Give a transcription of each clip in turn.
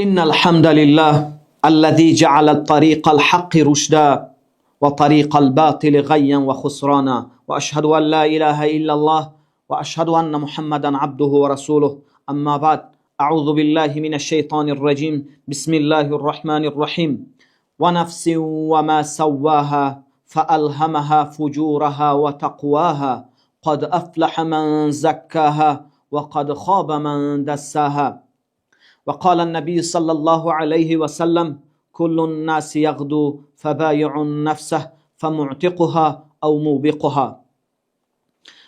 إن الحمد لله الذي جعل الطريق الحق رشدا وطريق الباطل غيا وخسرانا، وأشهد أن لا إله إلا الله وأشهد أن محمدا عبده ورسوله. أما بعد، أعوذ بالله من الشيطان الرجيم، بسم الله الرحمن الرحيم. ونفس وما سواها فألهمها فجورها وتقواها، قد أفلح من زكاها وقد خاب من دساها. وقال النبي صلى الله عليه وسلم: كل الناس يغدو فبايع نفسه فمعتقها أو موبقها.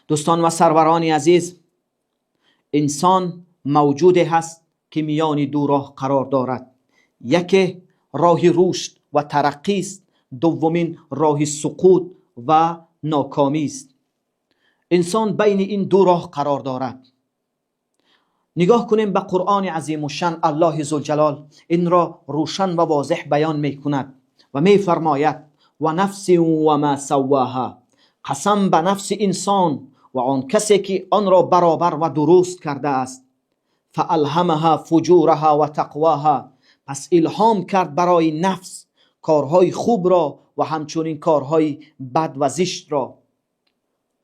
دوستان و سروران عزیز، انسان موجود هست که میان دو راه قرار دارد. یکی راه رشد و ترقی است، دومین راه سقوط و ناکامی است. انسان بین این دو راه قرار دارد. نگاه کنیم به قرآن عظیم الشان، الله ذوالجلال این را روشن و واضح بیان می کند و می فرماید: و نفس و ما سواها. قسم به نفس انسان و آن کسی که آن را برابر و درست کرده است. فالهمها فجورها و تقواها. پس الهام کرد برای نفس کارهای خوب را و همچنین کارهای بد و زشت را.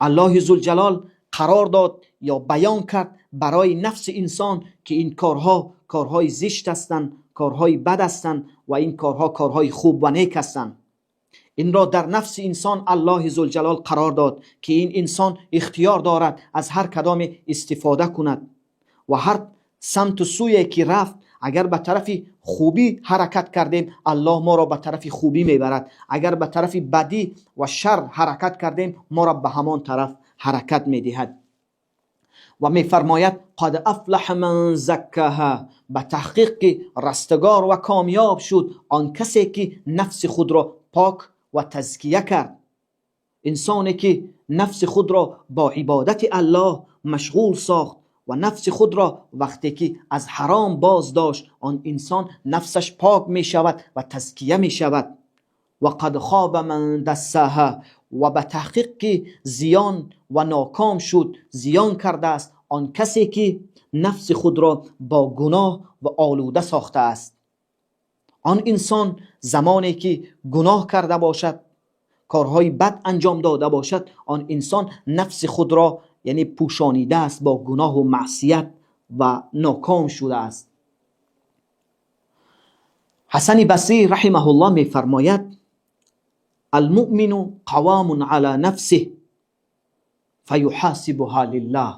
الله ذوالجلال قرار داد یا بیان کرد برای نفس انسان که این کارها کارهای زشت هستند، کارهای بد هستند و این کارها کارهای خوب و نیک هستند. این را در نفس انسان الله ذوالجلال قرار داد که این انسان اختیار دارد از هر کدام استفاده کند و هر سمت و سوی که رفت، اگر به طرف خوبی حرکت کردیم، الله ما را به طرف خوبی میبرد، اگر به طرف بدی و شر حرکت کردیم، ما را به همان طرف حرکت میدهد. و میفرماید: قد افلح من زکاها. به تحقیق که رستگار و کامیاب شد آن کسی که نفس خود را پاک و تزکیه کرد. انسانی که نفس خود را با عبادت الله مشغول ساخت و نفس خود را وقتی که از حرام باز داشت، آن انسان نفسش پاک می شود و تزکیه می شود. و قد خاب من دساها. و به تحقیق که زیان و ناکام شد، زیان کرده است آن کسی که نفس خود را با گناه و آلوده ساخته است. آن انسان زمانی که گناه کرده باشد، کارهای بد انجام داده باشد، آن انسان نفس خود را یعنی پوشانیده است با گناه و معصیت و ناکام شده است. حسن بصری رحمه الله می فرماید: المؤمن قوام على نفسه فیحاسبها لله.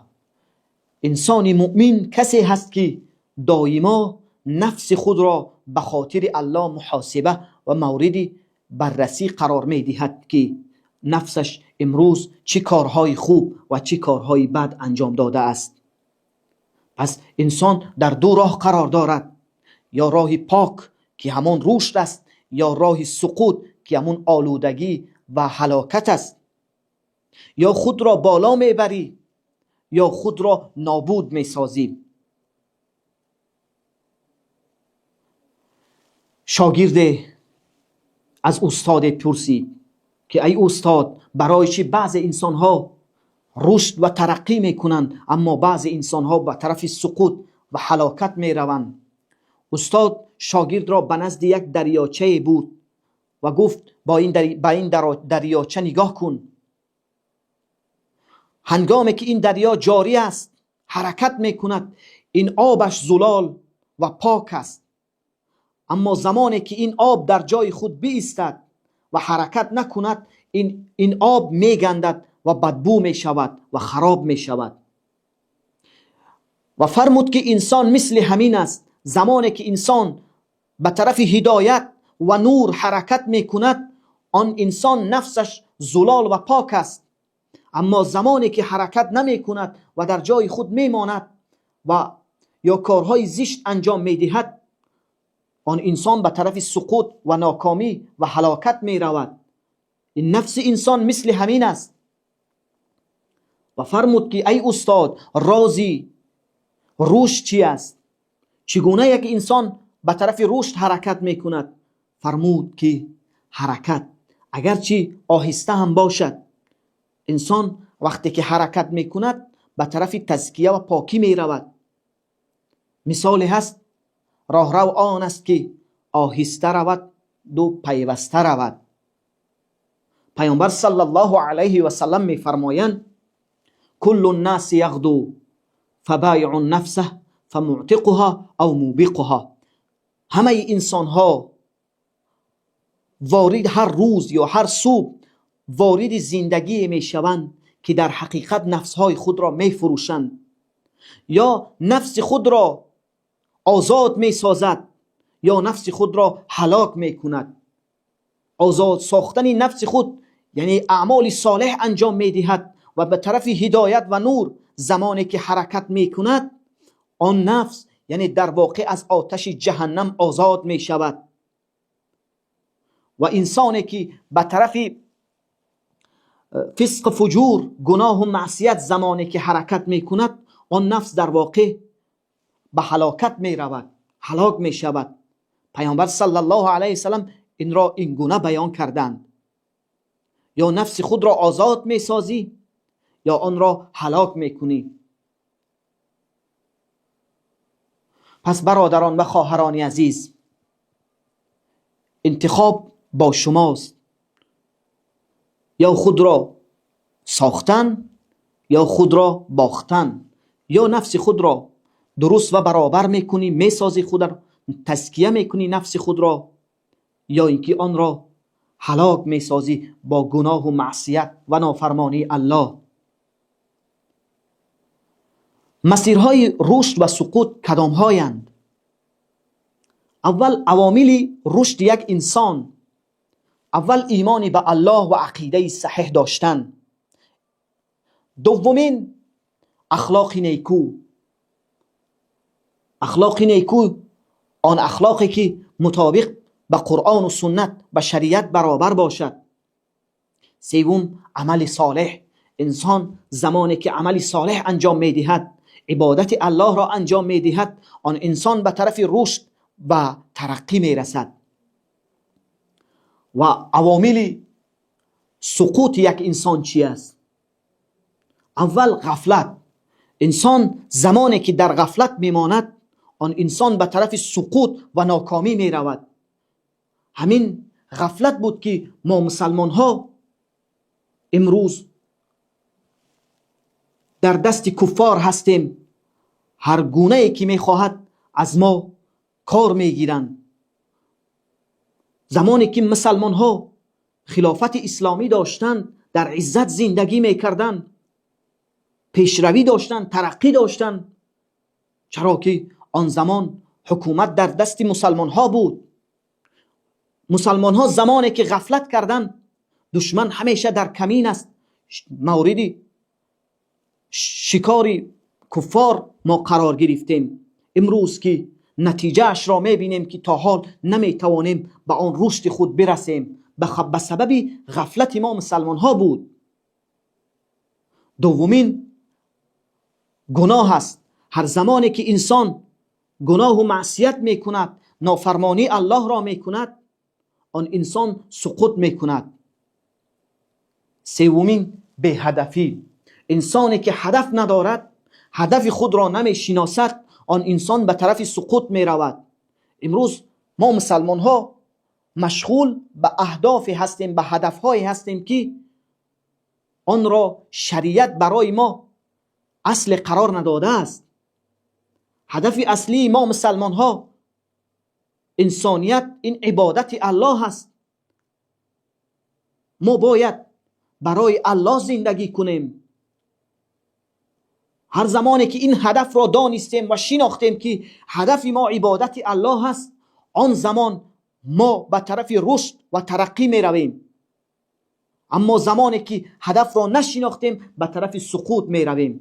انسان مؤمن کسی هست که دائما نفس خود را به خاطر الله محاسبه و مورد بررسی قرار می دهد که نفسش امروز چه کارهای خوب و چه کارهای بد انجام داده است. پس انسان در دو راه قرار دارد: یا راه پاک که همان رشد است، یا راه سقوط که همان آلودگی و هلاکت است. یا خود را بالا میبری یا خود را نابود میسازی. شاگرد از استاد پرسید که ای استاد، برای چی بعض انسان ها رشد و ترقی میکنند اما بعض انسان ها به طرف سقوط و هلاکت میروند؟ استاد شاگرد را به نزد یک دریاچه بود و گفت: با این دریاچه نگاه کن. هنگامی که این دریا جاری است، حرکت میکند، این آبش زلال و پاک است، اما زمانی که این آب در جای خود بایستد و حرکت نکند، این آب میگندد و بدبو میشود و خراب میشود. و فرمود که انسان مثل همین است. زمانی که انسان به طرف هدایت و نور حرکت میکند، آن انسان نفسش زلال و پاک است، اما زمانی که حرکت نمیکند و در جای خود میماند و یا کارهای زشت انجام میدهد، آن انسان به طرف سقوط و ناکامی و هلاکت میرود. این نفس انسان مثل همین است. و فرمود که ای استاد، رازی رشد چی است؟ چگونه یک انسان به طرف رشد حرکت میکند؟ فرمود که حرکت اگرچه آهسته هم باشد، انسان وقتی که حرکت میکند به طرف تزکیه و پاکی میرود. مثالی هست. Роҳрав он аст, ки оҳиста равад ду пайваста равад. Паёмбар саллаллоҳу алайҳи васаллам мефармоянд: كل الناس يغدو فبائع نفسه فمعتقها أو موبقها. Ҳамаи инсонҳо ворид ҳар рӯз ё ҳар субҳ вориди зиндагие мешаванд, ки дар ҳақиқат нафсҳои худро мефурӯшанд, ё нафси худро озод месозад, ё нафси худро ҳалок мекунад. Озод сохтани нафси худ, яъне аъмоли солеҳ анҷом медиҳад ва ба тарафи ҳидоят ва нур замоне ки ҳаракат мекунад, он нафс, яъне дар воқеъ, аз оташи ҷаҳаннам озод мешавад. Ва инсоне ки ба тарафи фисқ, фуҷур, гуноҳу маъсият замоне ки ҳаракат мекунад, он нафс дар воқеъ ба ҳалокат меравад, ҳалок мешавад. Паёмбар саллаллоҳу алайҳи васаллам инро ин гуна баён карданд: ё нафси худро озод месозӣ, ё онро ҳалок мекунӣ. Пас, бародарон ва хоҳарони азиз, интихоб бо шумост: ё худро сохтан, ё худро бохтан. Ё нафси худро дуруст ва баробар мекунӣ, месозӣ, худро тазкия мекунӣ, нафси худро, ё ин ки онро ҳалок месозӣ бо гуноҳу маъсият ва нофармонии Аллоҳ. Масирҳои рушд ва суқут кадомҳоянд? Аввал, авомили рушди як инсон: аввал, имони ба Аллоҳ ва ақидаи саҳеҳ доштан. Дуввумин, ахлоқи некӯ. Ахлоқи некӯ, он ахлоқе ки мутобиқ ба Қуръону суннат, ба шариат баробар бошад. Севум, амали солеҳ. Инсон замоне ки амали солеҳ анҷом медиҳад, ибодати Аллоҳро анҷом медиҳад, он инсон ба тарафи рушд ва тараққӣ мерасад. Ва авомили суқути як инсон чи аст? Аввал, ғафлат. Инсон замоне ки дар ғафлат мемонад, он инсон ба тарафи суқут ва нокомӣ меравад. Ҳамин ғафлат буд, ки мо мусалмонҳо имрӯз дар дасти куффор ҳастем. Ҳар гунае ки мехоҳад, аз мо кор мегиранд. Замоне ки мусалмонҳо хилофати исломӣ доштанд, дар иззат зиндагӣ мекарданд, пешравӣ доштанд, тараққӣ доштанд, чаро ки он замон ҳукумат дар дасти мусалмонҳо буд. Мусалмонҳо замоне ки ғафлат карданд, душман ҳамеша дар камин аст, мавриди шикори куффор мо қарор гирифтем. Имрӯз ки натиҷаашро мебинем, ки то ҳол наметавонем ба он рушди худ бирасем, ба сабаби ғафлати мо мусалмонҳо буд. Дуввумин, гуноҳ аст. Ҳар замоне ки инсон гуноҳу маъсият мекунад, нофармонии Аллоҳро мекунад, он инсон суқут мекунад. Севумин, беҳадафӣ. Инсоне ки ҳадаф надорад, ҳадафи худро намешиносад, он инсон ба тарафи суқут меравад. Имрӯз мо мусалмонҳо машғул ба аҳдофе ҳастем, ба ҳадафҳое ҳастем, ки онро шариат барои мо асле қарор надодааст. Ҳадафи аслии мо мусалмонҳо, инсоният, ин ибодати Аллоҳ аст. Мо бояд барои Аллоҳ зиндагӣ кунем. Ҳар замоне ки ин ҳадафро донистем ва шинохтем, ки ҳадафи мо ибодати Аллоҳ аст, он замон мо ба тарафи рушд ва тараққӣ меравем. Аммо замоне ки ҳадафро нашинохтем, ба тарафи суқут меравем.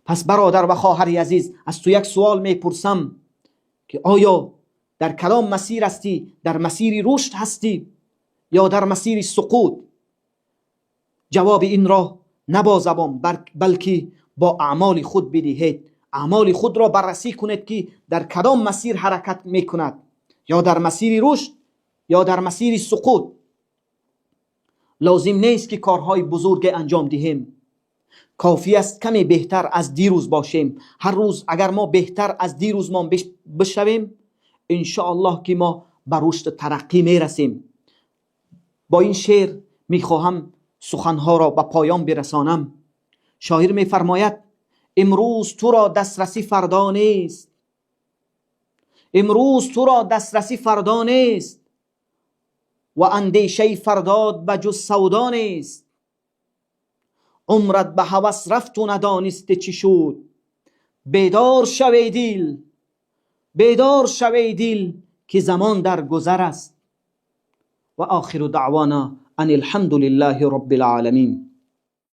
Пас, бародар ва хоҳари азиз, аз ту як суол мепурсам, ки оё дар кадом масир ҳастӣ? Дар масири рушд ҳастӣ ё дар масири суқут? Ҷавоби инро на бо забон, балки бо аъмоли худ бидиҳед. Аъмоли худро баррасӣ кунед, ки дар кадом масир ҳаракат мекунад: ё дар масири рушд, ё дар масири суқут. Лозим нест, ки корҳои бузурге анҷом диҳем. Кофӣ аст, каме беҳтар аз дирӯз бошем. Ҳар рӯз агар мо беҳтар аз дирӯзмон бишавем, иншоаллоҳ, ки мо ба рушду тараққӣ мерасем. Бо ин шеър мехоҳам суханҳоро ба поён бирасонам. Шоир мефармояд: «Имрӯз туро дастрасӣ фардо нест, имрӯз туро дастрасӣ фардо нест ва андешаи фардот ба ҷуз савдо нест. Умрат ба ҳавас рафту надонисте чӣ шуд. Бедор шав, эй дил, бедор шав, эй дил, ки замон дар гузар аст». Ва охиру даъвона ан алҳамду лиллаҳи роббил оламин.